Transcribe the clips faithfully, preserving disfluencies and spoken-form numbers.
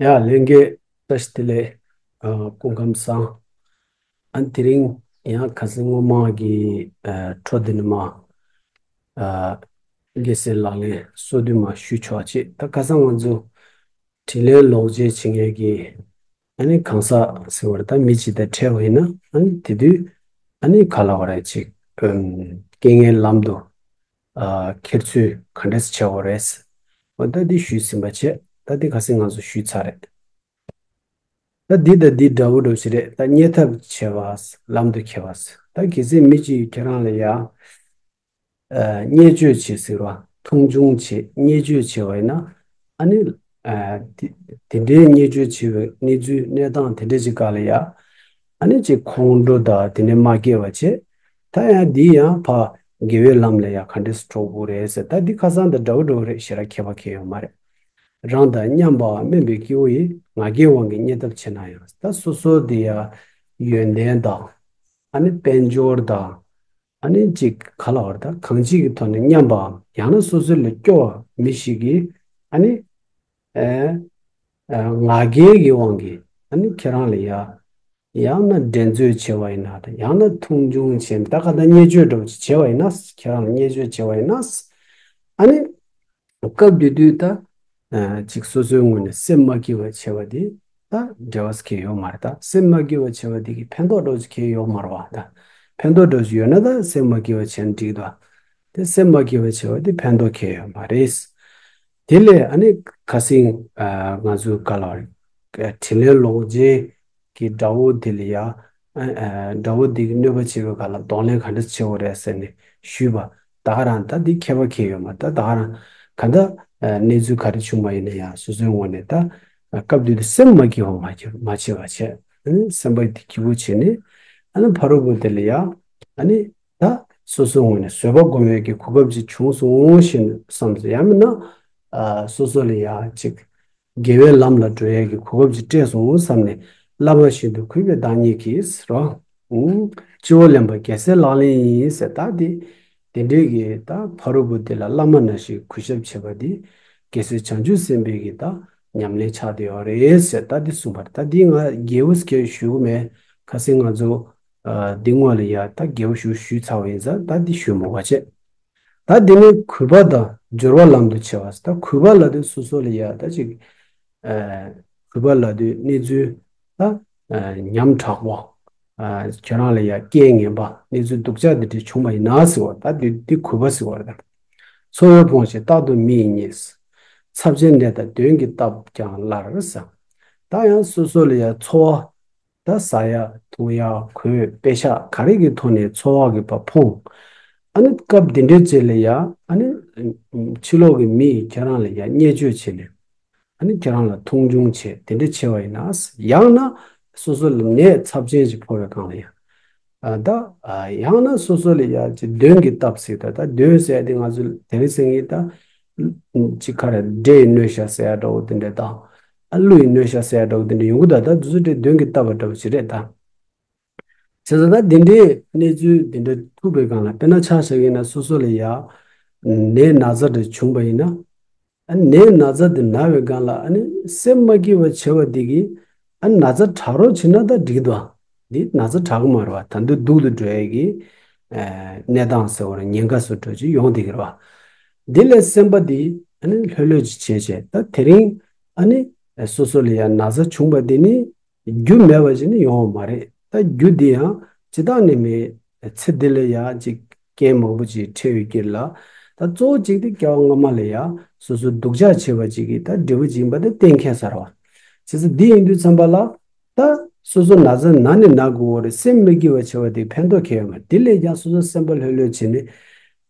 ཡ་ལྷན་རྒྱས་བཀྲ་ཤིས་བདེ་ལེགས། ཨ་སྐུ་ཁམས་བཟང་། ཨ་དེ་རིང་ཡང་ཁ་སང་སྔོན་མ་གི་ཨ་འཕྲོ་འདི་ནས་མར་ཨ་དགེ་བཤེས་ལག་ལེན་སོ་བདུན་མར་ཞུས་ཆོག་ཅེས། ད་ཁ་སང་ང་ཚོ་དྲིན་ལན་ལོག་འཇལ་བྱེད་མཁན་གྱི་ཨ་ནི་གང་ཟག་ཟེར་བ་རེད། ད་མི་གཅིག་དང་འཕྲད་པ་ཡིན་ན་ཨ་ནི་དེ་དུས་ཨ་ནི་ག་ལབ་དགོས་རེད། ཅིག་ཨམ་རྐྱེན་ངན་ལམ་དུ་ཨ་འཁྱེར་ཚུལ་ག་འདྲས་བྱེད་དགོས་རེད། འོ་ད་འདི་ཞུས་ཟིན་པ་བྱས། ད་འདི་ཁ་སང་ང་ཚོ་ཞུས་ཚར་རེད། ད་འདི་དང་འདི་འདྲ་བོ་འདྲ་བོ་ཞིག་རེད། ད་བརྙས་ཐབས་བྱས་པ། ལམ་དུ་འཁྱེར་བ། ད་གལ་སྲིད་མི་གཅིག་ཁྱེད་རང་ལ་ཡ་ཨ་བརྙས་བཅོས་བྱེད་ཟེར་བ། མཐོང་ཆུང་བྱེད། བརྙས་བཅོས་བྱས་པ་ཡིན་ན་ཨ་ནི་ཨ་དེ་དེ་འདྲའི་བརྙས་བཅོས་བྱས་པའི་གནས་ཚུལ་གནས་སྟངས་དེ་འདྲ་ཅིག་སྒང་ལ་ཡ་ཨ་ནི་ཅིག་ཁོང་ཁྲོ་དང་དེ་ནས་མ་སྐྱེ་བ་བྱས། ད་ཡང་འདི་ཡང་ཕར་དགེ་བའི་ལམ་ལ་ཡ་ག་འདྲས་སུ་འགྲོ་དགོས་རེད་ཟེར། ད་འདི་ཁ་སང་དང་འདྲ་བོ་འདྲ་བོ་རེད། ཞེ་དྲག་ཁྱད་པར་གང་ཡང་ཡོད་མ་རེད། རང་དང་མཉམ་པ་དམན་པའི་སྐྱེ་བོ་ཡིས། ང་རྒྱལ་དབང་གིས་བརྙས་ཐབས་བྱེད་ན་ཡང་། ད་སོ་སོ་དེ་ཡང་ཡོན་ཏན་དང་ཨ་ནི་དཔལ་འབྱོར་དང་ཨ་ནི་ཅིག་ག་ལབ་དགོས་རེད། ད་གང་ཅིའི་ཐོག་ནས་མཉམ་པའམ་ཡང་ན་སོ་སོ་ལས་སྐྱོ་བ་མི་ཞིག་གིས་ཨ་ནི་ཨེ་ཨེ་ང་རྒྱལ་གྱི་དབང་གིས་ཨ་ནི་ཁྱེད་རང་ལ་ཡ་ཡང་ན་འགྲན་རྩོད་བྱས་པ་ཡིན་ན། ད་ཡང་ན་མཐོང་ཆུང་བྱས། ད་ག་ད་བརྙས་བཅོས་འདྲ་བོ་ཅིག་བྱས་པ་ཡིན་ན། ཁྱེད་རང་ལ་བརྙས་བཅོས་བྱས་པ་ཡིན་ན། ཨ་ནི་སྐབས་དེ་དུས་ད་ཨ་ཅིག་སོ་སོའི་ངོས་ནས་སེམས་མ་སྐྱིད་པ་བྱས་པ་དེ་ད་འབྲེལ་བ་གང་ཡང་ཡོད་མ་རེད། ད་སེམས་མ་སྐྱིད་པ་བྱས་པ་དེ་གིས་ཕན་ཐོགས་འདྲ་བོ་ཅིག་གང་ཡང་ཡོད་མ་རེད་པ། ད་ཕན་ཐོགས་འདྲ་བོ་ཅིག་ཡོད་ན་ད་སེམས་མ་སྐྱིད་པ་བྱས་ན་འགྲིག་འདུག་དེ་སེམས་མ་སྐྱིད་པ་བྱས་པ་དེ་ཕན་ཐོགས་གང་ཡང་ཡོད་མ་རེད། དེ་ལས་ཨ་ནི་ཁ་སང་ཨ་ང་ཚོའི་ག་ལབ་དགོས་རེད། དྲིན་ལན་ལོག་འཇལ་གྱི་དགྲ་བོ་དེ་ལ་ཡ་ཨ་ཨ་དགྲ་བོ་དེ་གིས་གནོད་པ་བྱས་པའི་སྒང་ལ་གདོང་ལེན་ག་འདྲ་བྱེད་དགོས་རེད་ཟེར་ནས་ཞུས་པ། ད་ག་རང་ད་འདི་ཁྱད་པར་གང་ཡང་ཡོད་མ་རེད། ད་ད་ག་རང་ག་ད་ཨ་གནས་ཚུལ་ག་རེ་བྱུང་བ་ཡིན་ན་ཡང་སོ་སོའི་ངོས་ནས་ད་ཨ་སྐབས་དེ་དུས་སེམས་མ་སྐྱིད་པ་མ་སྐྱིད་མ་བྱེད་པ་བྱས། ཨ་ནི་སེམས་པ་དེ་སྐྱིད་པོ་བྱས་ནས་ཨ་ནི་ཕ་རོལ་པོ་དེ་ལ་ཡ་ཨ་ནི་ད་སོ་སོའི་ངོས་ནས་བཟོད་པ་སྒོམ་ཡས་ཀྱི་གོ་སྐབས་ཅིག་བྱུང་སོང་ཞེས་བསམ་སོང་། ཡང་མིན་ན་ཨ་སོ་སོ་ལ་ཡ་ཅིག་དགེ་བའི་ལམ་ལ་འགྲོ་ཡས་ཀྱི་གོ་སྐབས་ཅིག་སྤྲད་སོང་བསམ་ནས། བླ་མ་ཞིག་ཏུ་གུས་པས་བདག་ཉིད་ཀྱིས་རོ། ཨུམ། སྤྱི་བོར་ལེན་པ་རྒྱལ་སྲས་ལག་ལེན་ཡིན་ཟེར། ད་དེ་དེ་འདྲའི་གི་ད་ཕ་རོལ་པོ་དེ་ལ་བླ་མ་ནང་བཞིན་གུས་ཞབས་བྱེད་པ་འདི་རྒྱལ་སྲས་བྱང་ཆུབ་སེམས་དཔའི་གི་ད་ཉམས་ལེན་ཆགས་བསྡད་ཡོད་རེད་ཟེར། ད་འདི་གསུངས་པ་རེད། ད་འདི་ང་རྒྱས་པོ་སྐད་ཞུ་གི་མེད། ཁ་སང་ང་ཚོ་ཨ་འདི་སྔོན་ལ་ཡ་ད་རྒྱས་པོ་ཞིག་ཞུས་ཚར་བ་ཡིན་ཙང་། ད་འདི་ཞུ་མི་དགོས་པ་བྱས། ད་འདི་ནས་གུས་པ་དང་སྦྱོར་བ་ལམ་དུ་བྱེད་པ། ད་གུས་པ་ལབ་དུས་སོ་སོ་ལ་ཡ་ད་ཅིག་ཨ་གུས་པ་ལབ་དུས་གནས་ཚུལ་ད་ཨ་ཉམ་དྲག་པོ། ཨ་ཁྱོད་རང་ལ་ཡ་རྐྱེན་ངན་པ་གནས་ཚུལ་སྡུག་ཅག་འདི་འདྲ་བྱུང་བ་ཡིན་ན་ཟེར་བ། ད་འདི་འདི་གུས་པ་ཟེར་བ་རེད། ད་འཚོ་བས་ཕོངས་ཤིང་རྟག་ཏུ་མི་ཡིས་བརྙས། ཚབས་ཆེན་ནད་དང་གདོན་གྱིས་བཏབ་ཀྱང་སླར་ཟེར། ད་ཡང་སོ་སོ་ལ་ཡ་འཚོ་བ་ད་ཟ་ཡ་འཐུང་ཡ་གོས་པེ་ཤག་ག་རེ་གི་ཐོག་ནས་འཚོ་བ་གི་བ་ཕོངས། ཨ་ནི་སྐབས་འདི་འདྲའི་རྗེས་ལ་ཡ་ཨ་ནི་ཕྱི་ལོགས་ཀྱི་མི་ཡིས་ཁྱེད་རང་ལ་ཡ་བརྙས་བཅོས་བྱས་ནས། ཨ་ནི་ཁྱེད་རང་ལ་མཐོང་ཆུང་བྱས་དེ་འདྲ་བྱས་པ་ཡིན་ན། ཡང་ན་སོ་སོ་ལ་ནད་ཚབས་ཆེན་ཞིག་ཕོག་པའི་སྒང་ལ་ཡ། ཨ་ད་ཨ་ཡང་ན་སོ་སོ་ལ་ཡ་ཅིག་གདོན་གྱིས་བཏབ་ཟེར། ད་ད་གདོན་ཟེར་ཡ་དེ་ང་ཚོ་དེ་རིང་སང་ཉིན་ད་ཅིག་ག་རེ་འདྲེ་ཡིས་གནོད་ཤག་ཟེར་ཡ་འདྲ་བོ་དེ་འདྲ་དང་། ཨ་ཀླུ་ཡིས་གནོད་ཤག་ཟེར་ཡ་འདྲ་བོ་དེ་འདྲ་ཡོང་གི། ད་ད་དེ་ཚོ་དེ་གདོན་གྱིས་བཏབ་པ་འདྲ་བོ་ཞིག་རེད་ད། བྱས་ཙང་ད་འདི་འདྲའི་གནས་ཚུལ་འདི་འདྲ་ཐུག་པའི་སྒང་ལ། དཔེར་ན་ཆ་བཞག་ཡིན་ན་སོ་སོ་ལ་ཡ་ནད་ན་ཚ་འདྲ་བྱུང་བ་ཡིན་ན། ཨ་ནི་ནད་ན་ཚ་འདི་ན་བའི་སྒང་ལ་ཨ་ནི་སེམས་མ་སྐྱིད་པ་བྱས་པ་འདི་གིས་ཨ་ནི་ན་ཚ་དྲག་རོགས་བྱེད་ན་ད་འགྲིག་འདུག་འདི་ན་ཚ་དྲག་གི་མ་རེད་པ། ད་དུང་སྡུག་ཏུ་འགྲོ་ཡས་ཀྱི་ཨ་གནས་སྟངས་ཟེར་བ་རེད། ཉེན་ཁ་བཟོ་འདྲ་ཅིག་ཡོང་བསྡད་ཀྱི་རེད་པ། འདི་ལས་སེམས་པ་འདི་ཨ་ནི་ལྷོད་ལྷོད་ཅིག་བྱས་བྱས། ད་དེ་རིང་ཨ་ནི་སོ་སོ་ལ་ཡ་ན་ཚ་བྱུང་བ་འདི་ནི་རྒྱུ་མེད་པ་ཞིག་ནི་ཡོང་བ་མ་རེད། ད་རྒྱུ་འདི་ཡང་ཇི་ལྟར་ནས་མེད། ཚེ་འདི་ལ་ཡ་ཅིག་རྐྱེན་མང་པོ་ཅིག་འཕྲད་ཡོད་ཀྱི་ལ། ད་གཙོ་བོ་གཅིག་དེ་སྐྱེ་བ་སྔ་མ་ལ་ཡ་སོ་སོ་སྡུག་ཅག་བྱས་པ་ཅིག་གིས་ད་འབྲས་བུ་ཅིག་ཡིན་པ་དེ་གཏན་འཁེལ་ཚར་བ། བྱས་ཙང་འདི་ཡིན་དུས་ཙམ་པ་ལ་ད་སོ་སོ་ན་ཚ་ན་ནི་ན་དགོས་པ་རེད། སེམས་མི་སྐྱིད་པ་བྱས་པ་དེ་ཕན་ཐོགས་གང་ཡང་མེད། དེ་ལས་ཀྱང་སོ་སོ་སེམས་པ་ལྷོད་ལྷོད་བྱས་ནས།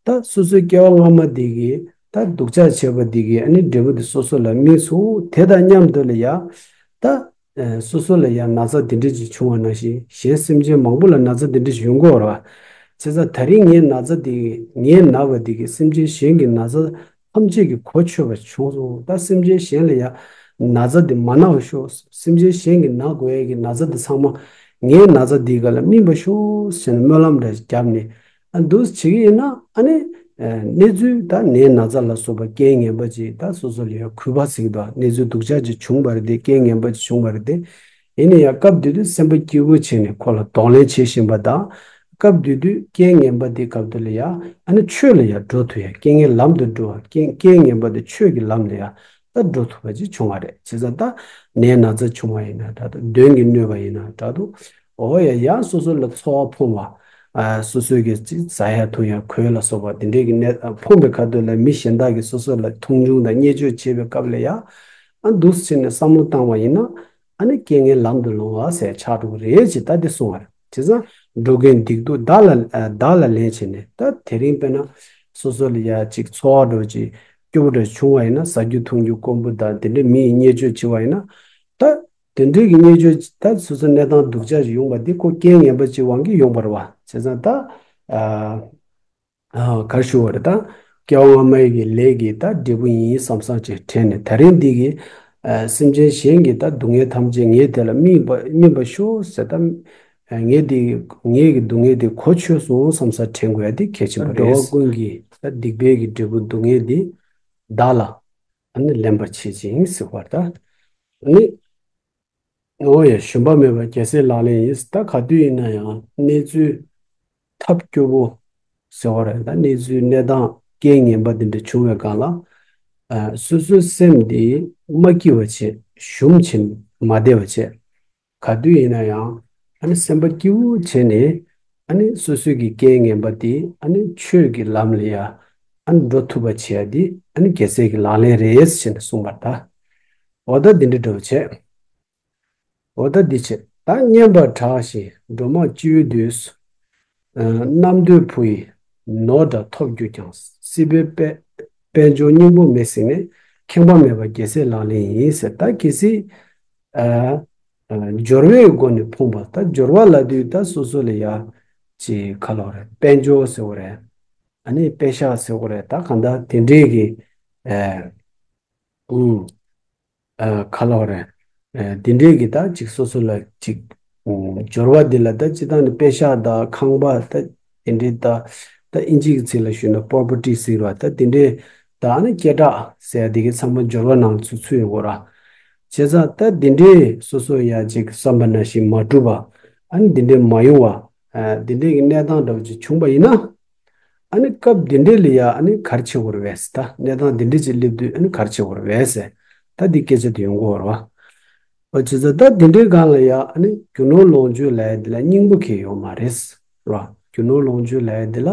ད་སོ་སོའི་སྐྱེ་བ་སྔ་མ་དེ་གིས་ད་སྡུག་ཅག་བྱས་པ་དེ་གིས་ཨ་ནི་འབྲས་བུ་དེ་སོ་སོ་ལ་སྨིན་སོང་། དེ་དང་མཉམ་དུ་ལ་ཡ་ད་ཨ་སོ་སོ་ལ་ཡང་ན་ཚ་དེ་འདྲ་ཅིག་བྱུང་བ་ནང་བཞིན་གཞན་སེམས་ཅན་མང་པོ་ལ་ན་ཚ་དེ་འདྲ་ཞིག་ཡོང་གི་ཡོད་རེད་པ། བྱས་ཙང་ད་རིང་ངའི་ན་ཚ་དེ་གིས་ངའི་ན་བ་དེ་གིས་སེམས་ཅན་གཞན་གྱི་ན་ཚ་ཐམས་ཅད་ཀྱི་གོ་ཆོད་པ་བྱུང་སོང་། ད་སེམས་ཅན་གཞན་ལ་ཡང་ན་ཚ་དེ་མ་ན་བ་ཤོག་སེམས་ཅན་གཞན་གྱི་ན་དགོས་ཡས་ཀྱི་ན་ཚ་དེ་ཚང་མ་ངའི་ན་ཚ་དེ་ག་ལ་སྨིན་པ་ཤོག་ཟེར་ནས་སྨོན་ལམ་འདྲ་ཞིག་བརྒྱབ་ནས། ཨ་འདུག་བྱེད་ཀྱི་ཡིན་ན་ཨ་ནི་ གནས་ཚུལ་ད་ནད་ན་ཚ་ལ་སོགས་པ་རྐྱེན་ངན་པ་ཅིག་ད་སོ་སོ་ལ་ཡང་གུས་པ་ཟེར་གྱི་འདུག་གནས་ཚུལ་སྡུག་ཅག་ཅིག་བྱུང་བ་རེད་དེ། རྐྱེན་ངན་པ་ཅིག་བྱུང་བ་རེད་དེ། ཡིན་ན་ཡང་སྐབས་དེ་དུས་སེམས་པ་སྐྱིད་པོ་བྱས་ནས་ཁོ་ལ་གདོང་ལེན་བྱེད་བཞིན་པ་དང་། སྐབས་དེ་དུས་རྐྱེན་ངན་པ་དེ་སྐབས་དེ་ལ་ཡང་ཨ་ནི་ཆོས་ལ་ཡང་འགྲོ་ཐུབ་ཡ། རྐྱེན་ངན་ལམ་དུ་འགྲོ་བ། རྐྱེན་རྐྱེན་ངན་པ་དེ་ཆོས་ཀྱི་ལམ་ལ་ཡང་ད་འགྲོ་ཐུབ་པ་ཅིག་བྱུང་བ་རེད། བྱས་ཙང་ད་ནད་ན་ཚ་བྱུང་བ་ཡིན་ན་འདྲ་འདུག་གདོན་གྱིས་གནོད་པ་ཡིན་ན་འདྲ་འདུག་འོ་ཡ་ཡང་སོ་སོ་ལ་འཚོ་བ་ཕོངས་པ། ཨ་སོ་སོའི་གི་ཅིག་ཟ་ཡ་འཐུང་ཡ་གོས་ལ་སོགས་པ་དེ་འདྲའི་གི་གནས་ཨ་ཕོངས་པའི་ཁ་ཐུག་ལ་མི་གཞན་དག་གིས་སོ་སོ་ལ་མཐོང་ཆུང་དང་བརྙས་བཅོས་བྱེད་པའི་སྐབས་ལ་ཡང་ཨ་འདུག་སེ་བྱས་ནས་བསམ་བློ་བཏང་བ་ཡིན་ན། ཨ་ནི་རྐྱེན་ངན་ལམ་དུ་སློང་བ་ཟེར་ཆགས་འགྲོ་གི་རེད་ཅེས་ད་དེ་གསུངས་པ་རེད། བྱས་ཙང་འགྲོ་མཁན་སྡིག་སྡུག་བདག་ལ་ཨ་བདག་ལ་ལེན་བྱས་ནས། ད་དེ་རིང་དཔེར་ན་སོ་སོ་ལ་ཡ་ཅིག་འཚོ་བ་འདྲ་ཅིག་སྐྱོ་པོ་འདྲ་བྱུང་བ་ཡིན་ན། ཟ་རྒྱུ་འཐུང་རྒྱུ་དཀོན་པོ་དང་དེ་འདྲའི་མི་ཡིས་བརྙས་བཅོས་བྱས་པ་ཡིན་ན། ད་དེ་འདྲའི་གི་བརྙས་བཅོས་ད་སོ་སོ་གནས་སྟངས་སྡུག་ཅག་ཅིག་ཡོང་བ་འདི་ཁོ་རྐྱེན་ངན་པ་ཅིག་དབང་གིས་ཡོང་བ་རེད་བ། བྱས་ཙང་ད་ཨ། ཨ་ག་རེ་ཞུ་བ་རེད། ད་སྐྱེ་བ་སྔ་མའི་གི་ལས་ཀྱི་ད་འབྲས་བུ་ཡིན་བསམ་བསམ་ཅིག་དྲན་ནས། ད་རིང་འདི་གི་ཨ་སེམས་ཅན་གཞན་གྱི་ད་སྡུག་བསྔལ་ཐམས་ཅད་ངས་དེ་ལ་སྨིན་པ་སྨིན་པར་ཤོག་ཟེར། ད་ངས་འདི་ངས་ཀྱི་སྡུག་བསྔལ་འདི་གོ་ཆོད་སོང་བསམ་བསམ་དྲན་དགོས་ཡ་འདི་གལ་ཆེན་པོ་རེད། འགྲོ་བ་ཀུན་གྱི་ད་སྡིག་པའི་གི་འབྲས་བུ་སྡུག་བསྔལ་འདི་བདག་ལ་ཨ་ནི་ལེན་པར་བྱེད་ཅིང་ཟེར་བ་ད། ནི། འོ་ཡ། ཞུམ་པ་མེད་པ་རྒྱལ་སྲས་ལག་ལེན་ཡིན། ད་ག་དུས་ཡིན་ན་ཡང་གནས་ཚུལ་ཐབས་སྐྱོ་པོ་ཟེར་བ་རེད། ད་གནས་ཚུལ་གནས་སྟངས་རྐྱེན་ངན་པ་འདི་འདྲ་བྱུང་བའི་སྒང་ལ། ཨ་སོ་སོའི་སེམས་འདི་མ་སྐྱིད་པ་བྱེད། ཞུམ་བྱེད་མ་བདེ་བ་བྱེད། ག་དུས་ཡིན་ན་ཡང་ཨ་ནི་སེམས་པ་སྐྱིད་པོ་བྱས་ནས། ཨ་ནི་སོ་སོའི་གི་རྐྱེན་ངན་པ་འདི་ཨ་ནི་ཆོས་ཀྱི་ལམ་ལ་ཡ་ཨ་ནི་འགྲོ་ཐུབ་པ་བྱེད་ཡ་འདི་ཨ་ནི་རྒྱལ་སྲས་ཀྱི་ལག་ལེན་རེད་ཟེར་ནས་གསུངས་པ་ད། འོ་ད་འདི་འདྲ་འདྲ་བོ་བྱས། འོ་ད་འདི་བྱས། ད་སྙན་པར་གྲགས་ཤིང་སྒྲོལ་མ་སྤྱི་བོའི་དུས། ཨ་རྣམ་ཐོས་བུ་ཡི་ནོར་འདྲ་ཐོབ་གྱུར་ཀྱང་། སྲིད་པའི་དཔལ་དཔལ་འབྱོར་སྙིང་པོ་མེད་ཟེར་ནས། ཁེངས་པ་མེད་པ་རྒྱལ་སྲས་ལག་ལེན་ཡིན་ཟེར། ད་གལ་སྲིད་ཨ་ཨ་སྦྱོར་བའི་སྒོ་ནས་ཕོངས་པ། ད་སྦྱོར་བ་ལབ་དུས་ད་སོ་སོ་ལ་ཡ་ཅིག་ག་ལབ་རེད། དཔལ་འབྱོར་ཟེར་བ་རེད། ཨ་ནི་པེ་ཤག་ཟེར་བ་རེད། ད་གང་ལྟར་དེ་འདྲའི་གི་ཨ་ཨུམ། ཨ་ག་ལབ་རེད། ཨ་འདི་འདྲའི་གི་ད་ཅིག་སོ་སོ་ལ་ཅིག་ཨུམ་སྦྱོར་བ་འདི་ལ་ད་སྤྱིར་བཏང་ནི་པེ་ཤག་དང་ཁང་པ་ད་དེ་འདྲའི་ད་ད་ཨིན་ཇིའི་གི་ཚིག་ལ་ཞུས་ན་པོར་པར་ཊི་ཟེར་བ། ད་དེ་འདྲའི་ད་ཨ་ནི་སྐད་གྲགས་ཟེར་ཡ་དེ་གི་ཚང་མ་སྦྱོར་བ་ནང་ཚུད་ཚུད་ཡོང་གི་ར། བྱས་ཙང་ད་དེ་འདྲའི་སོ་སོ་ཡ་ཅིག་བསམ་པ་ནང་བཞིན་མ་འགྲུབ་པ། ཨ་ནི་དེ་འདྲའི་མ་ཡོང་བ། ཨ་དེ་འདྲའི་གི་གནས་སྟངས་འདྲ་བོ་ཅིག་བྱུང་པ་ཡིན་ན། ཨ་ནི་སྐབས་འདི་འདྲའི་ལ་ཡ་ཨ་ནི་ག་རེ་བྱེད་དགོས་རེད་པས། ད་གནས་སྟངས་འདི་འདྲའི་ཅིག་སླེབས་དུས་ཨ་ནི་ག་རེ་བྱེད་དགོས་རེད་པས་ཟེར། ད་འདི་སྐད་ཆ་དེ་ཡོང་གི་ཡོད་རེད་པ། འོ་བྱས་ཙང་ད་འདི་འདྲའི་སྒང་ལ་ཡ་ཨ་ནི་རྒྱུ་ནོར་ལོངས་སྤྱོད་ལབ་ཡ་འདི་ལ་སྙིང་པོ་གང་ཡང་ཡོད་མ་རེད། རེད་པ། རྒྱུ་ནོར་ལོངས་སྤྱོད་ལབ་ཡ་འདི་ལ་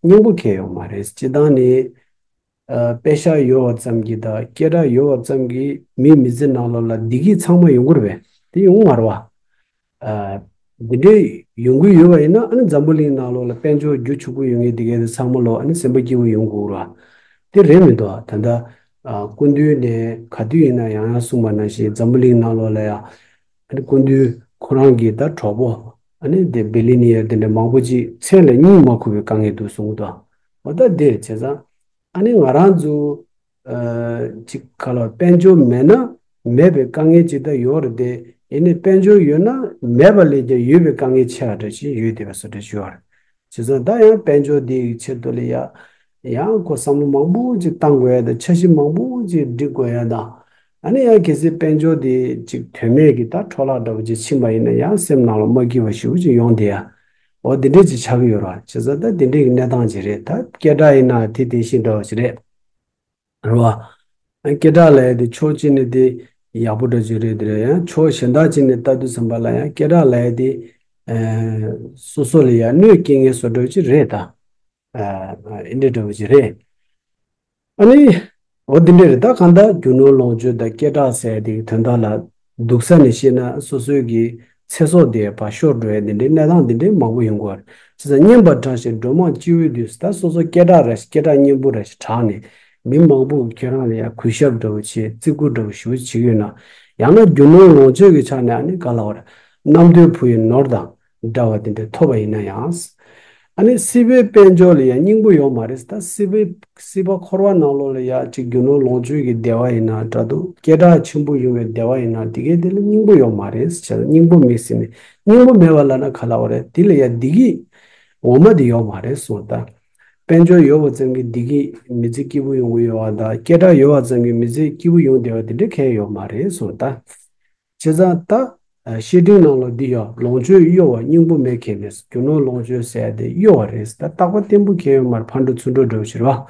སྙིང་པོ་གང་ཡང་ཡོད་མ་རེད། སྤྱིར་བཏང་ནི་ཨ་པེ་ཤག་ཡོད་པ་ཙམ་གྱིས་དང་སྐད་གྲགས་ཡོད་པ་ཙམ་གྱིས་མིའི་མི་ཚེ་ནང་ལོགས་ལ་བདེ་སྐྱིད་ཚང་མ་ཡོང་གི་རེད་པས། དེ་ཡོང་མ་རེད་པ། ཨ་འདི་འདྲའི་ཡོང་གི་ཡོད་པ་ཡིན་ན། ཨ་ནི་འཛམ་བུ་གླིང་ནང་ལོགས་ལ་དཔལ་འབྱོར་རྒྱུ་ཕྱུག་པོ་ཡོད་མཁན་དེ་གའི་དེ་ཚང་མ་ལོ་ཨ་ནི་སེམས་པ་སྐྱིད་པོ་ཡོང་དགོས་ར། དེ་རེད་མི་འདུག་ད་ལྟ་ཨ་སྐུ་མདུན་ནས་ག་དུས་ཡིན་ན་ཡང་ཡང་གསུངས་པ་ནང་བཞིན་འཛམ་བུ་གླིང་ནང་ལོགས་ལ་ཡང་ཨ་ནི་སྐུ་མདུན་ཁོ་རང་གི་ད་གྲོགས་པོ་ཨ་ནི་དེ་བི་ལི་ནི་ཡར་དེ་འདྲ་མང་པོ་ཅིག་མཚན་ལ་སྙིང་མ་ཁུག་པའི་དཀའ་ངལ་འདུག་གསུངས་འདུག་འོ་ད་དེ་བྱས་ཙང་། ཨ་ནི་ང་རང་ཚོ་ཨ་ཅིག་ག་ལ་དཔལ་འབྱོར་མེད་ན་མེད་པའི་དཀའ་ངལ་ཅིག་ད་ཡོད་རེད་དེ། ཡིན་ནའི་དཔལ་འབྱོར་ཡོད་ན་མེད་པ་ལས་ཀྱང་ཡོད་པའི་དཀའ་ངལ་ཆེ་བ་འདྲ་ཞིག་ཡོད་བསྡད་པ་བཟོ་འདྲ་ཞིག་ཡོད་རེད། བྱས་ཙང་ད་ཡང་དཔལ་འབྱོར་འདི་ཡི་ཆེད་དུ་ལ་ཡ་ཡང་ཁོ་བསམ་བློ་མང་པོ་ཅིག་བཏང་དགོས་ཡ་དང་། འཆར་གཞི་མང་པོ་ཅིག་སྒྲིག་དགོས་ཡ་དང་། ཨ་ནི་ཡང་གལ་སྲིད་དཔལ་འབྱོར་འདི་ཅིག་དོན་མེད་ཀྱི་ད་འཕྲོ་བརླག་འདྲ་པོ་ཅིག་ཕྱིན་པ་ཡིན་ན་ཡང་སེམས་ནང་ལ་མ་སྐྱིད་པ་ཞེ་པོ་ཅིག་ཡོང་བསྡད་ཡ། འོ་འདི་འདྲས་ཅིག་ཆགས་ཀྱི་ཡོད་རེད། བྱས་ཙང་ད་འདི་འདྲས་ཀྱི་གནས་སྟངས་ཅིག་རེད། ད་སྐད་གྲགས་ཡིན་ན་དེ་དེ་བཞིན་འདྲ་བ་ཞིག་རེད། རེད་བ། སྐད་གྲགས་ལབ་ཡ་དེ་ཕྱོགས་གཅིག་ནས་དེ་ཡག་པོ་འདྲ་ཅིག་རེད། དེ་རེད། ཡང་ཕྱོགས་གཞན་དག་ཅིག་ནས་ལྟ་དུས་ཙམ་པ་ལ་ཡང་སྐད་གྲགས་ལབ་ཡ་དེ་ཨ་སོ་སོ་ལ་ཡང་གནོད་སྐྱེལ་མཁན་བཟོ་འདྲ་ཅིག་རེད་ད། ཨ་ཨ་འདི་འདྲ་བ་ཅིག་རེད། ཨ་ནི། འོ་འདི་འདྲ་རེད། ད་གང་ལྟར་རྒྱུ་ནོར་ལོངས་སྤྱོད་དང་སྐད་གྲགས་ཟེར་ཡ་དེ་གི་དོན་དག་ལ་སྡུག་ས་ནས་བཤད་ན་སོ་སོའི་གི་ཚེ་སྲོག་དེ་ཕར་ཤོར་འགྲོ་ཡ་འདི་འདྲའི་གནས་སྟངས་འདི་འདྲའི་མང་པོ་ཡོང་གི་ཡོད་རེད། བྱས་ཙང་སྙན་པར་གྲགས་ཤིང་སྒྲོལ་མ་སྤྱི་བོའི་དུས། ད་སོ་སོ་སྐད་གྲགས་ར་ཞིག་སྐད་གྲགས་སྙན་པོ་ར་ཞིག་གྲགས་ནས་མི་མང་པོ་གིས་ཁྱེད་རང་ལ་ཡ་གུས་ཞབས་འདྲ་བོ་བྱེད། བརྩི་བཀུར་འདྲ་བོ་ཞེ་པོ་ཅིག་བྱེད་ཀྱི་ཡོད་ན། ཡང་ན་རྒྱུ་ནོར་ལོངས་སྤྱོད་ཀྱི་ཆ་ནས་ཨ་ནི་ག་ལབ་དགོས་རེད། རྣམ་ཐོས་བུ་ཡི་ནོར་དང་འདྲ་བ་དེ་འདྲ་ཐོབ་པ་ཡིན་ན་ཡང་། ཨ་ནི་སྲིད་པའི་དཔལ་འབྱོར་ལ་ཡང་སྙིང་པོ་ཡོད་མ་རེད། ད་སྲིད་པའི་སྲིད་པ་འཁོར་བ་ནང་ལོགས་ལ་ཡ་ཅིག་རྒྱུ་ནོར་ལོངས་སྤྱོད་ཀྱི་བདེ་བ་ཡིན་ན་འདྲ་འདུག་སྐད་གྲགས་ཆེན་པོ་ཡོང་བའི་བདེ་བ་ཡིན་ན་དེ་གའི་དེ་ལ་སྙིང་པོ་ཡོད་མ་རེད་ཟེར། སྙིང་པོ་མེད་ཟེར་ནས། སྙིང་པོ་མེད་པ་ལབ་ན་ག་ལབ་དགོས་རེད། དེ་ལ་ཡ་བདེ་སྐྱིད་ངོ་མ་དེ་ཡོད་མ་རེད་གསུངས། ད་ དཔལ་འབྱོར་ཡོད་པ་ཙམ་གྱིས་བདེ་སྐྱིད་མི་ཚེ་སྐྱིད་པོ་ཡོང་གི་ཡོད་པ་དང་། སྐད་གྲགས་ཡོད་པ་ཙམ་གྱིས་མི་ཚེ་སྐྱིད་པོ་ཡོང་བསྡད་པ་དེ་འདྲ་གང་ཡང་ཡོད་མ་རེད་གསུངས། ད་བྱས་ཙང་ད་བཤད་སྒྲུང་ནང་ལ་འདི་ཡང་ལོངས་སྤྱོད་གཡོ་བ་སྙིང་པོ་མེད་མཁན་རེད། རྒྱུ་ནོར་ལོངས་སྤྱོད་ཟེར་ཡ་དེ་གཡོ་བ་རེད། ད་རྟག་པ་བརྟན་པོ་གང་ཡང་ཡོད་མ་རེད། ཕར་འགྲོ་ཚུར་འགྲོ་འདྲ་བོ་ཞིག་རེད་བ།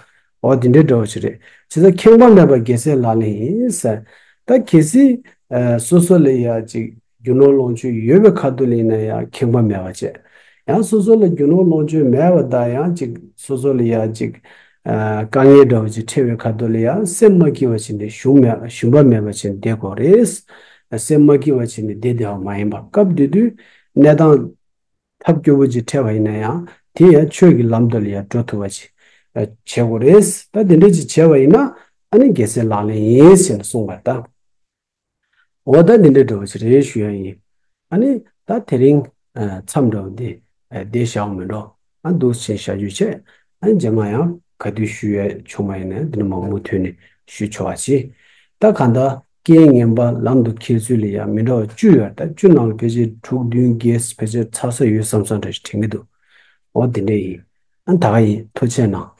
འོ་དེ་འདྲའི་འདྲ་བོ་ཞིག་རེད། བྱས་ཙང་ཁེངས་པ་མེད་པ་རྒྱལ་སྲས་ལག་ལེན་ཡིན་ཟེར། ད་གལ་སྲིད་ཨ་སོ་སོ་ལ་ཡ་ཅིག་རྒྱུ་ནོར་ལོངས་སྤྱོད་ཡོད་པའི་ཁ་ཐུག་ལ་ཡིན་ན་ཡང་ཁེངས་པ་མེད་པ་བྱས། ཡང་སོ་སོ་ལ་རྒྱུ་ནོར་ལོངས་སྤྱོད་མེད་པ་དང་ཡང་ཅིག་སོ་སོ་ལ་ཡ་ཅིག་ཨ་དཀའ་ངལ་འདྲ་བོ་ཅིག་འཕྲད་པའི་ཁ་ཐུག་ལ་ཡང་སེམས་མ་སྐྱིད་པ་བྱས་ནས་ཞུམ་མེད་ཞུམ་པ་མེད་པ་བྱས་ནས་བསྡད་དགོས་རེད། སེམས་མ་སྐྱིད་པ་བྱས་ནས་བསྡད་བསྡད་པ་མ་ཡིན་པ། སྐབས་དེ་དུས་གནས་སྟངས་ཐབས་སྐྱོ་པོ་ཅིག་འཕྲད་པ་ཡིན་ན་ཡང་དེ་ཡང་ཆོས་ཀྱི་ལམ་དུ་ལ་ཡང་འགྲོ་ཐུབ་པ་ཅིག་ཨ་བྱེད་དགོས་རེད། ད་དེ་འདྲ་ཅིག་བྱས་པ་ཡིན་ན་ཨ་ནི་རྒྱལ་སྲས་ལག་ལེན་ཡིན་ཟེར་ནས་གསུངས་པ་ད། འོ་ད་འདི་འདྲ་འདྲ་བོ་ཞིག་རེད་ཞུ་ཡ་ཡིན། ཨ་ནི་ད་དེ་རིང་ཨ་མཚམས་འདྲ་བོ་འདི་ཨ་བསྡད་བཞག་མི་འགྲོ། ཨ་འདུག་སེ་བཞག་རྒྱུ་བྱས། ཨ་ནི་རྗེས་མ་ཡང་ག་དུས་ཞུ་ཡ་བྱུང་བ་ཡིན་ན་འདི་ནི་མང་མུ་མཐུད་ནས་ཞུ་ཆོག་པ་བྱེད། ད་གང་ལྟར་རྐྱེན་ངན་པ་ལམ་དུ་ཁྱེར་ཚུལ་ལ་ཡང་མི་འདྲ་བ་བཅུ་ཡོད། ད་བཅུ་ནང་ལ་ཕལ་ཆེར་དྲུག་བདུན་བརྒྱད་ཕལ་ཆེར་ཚར་ས་ཡོད་བསམ་བསམ་འདྲ་ཞིག་དྲན་གྱི་འདུག་འོ་དེ་འདྲ་ཡིན། ཨ་ད་ག་ཡིན། ཐུགས་རྗེ་གནང་།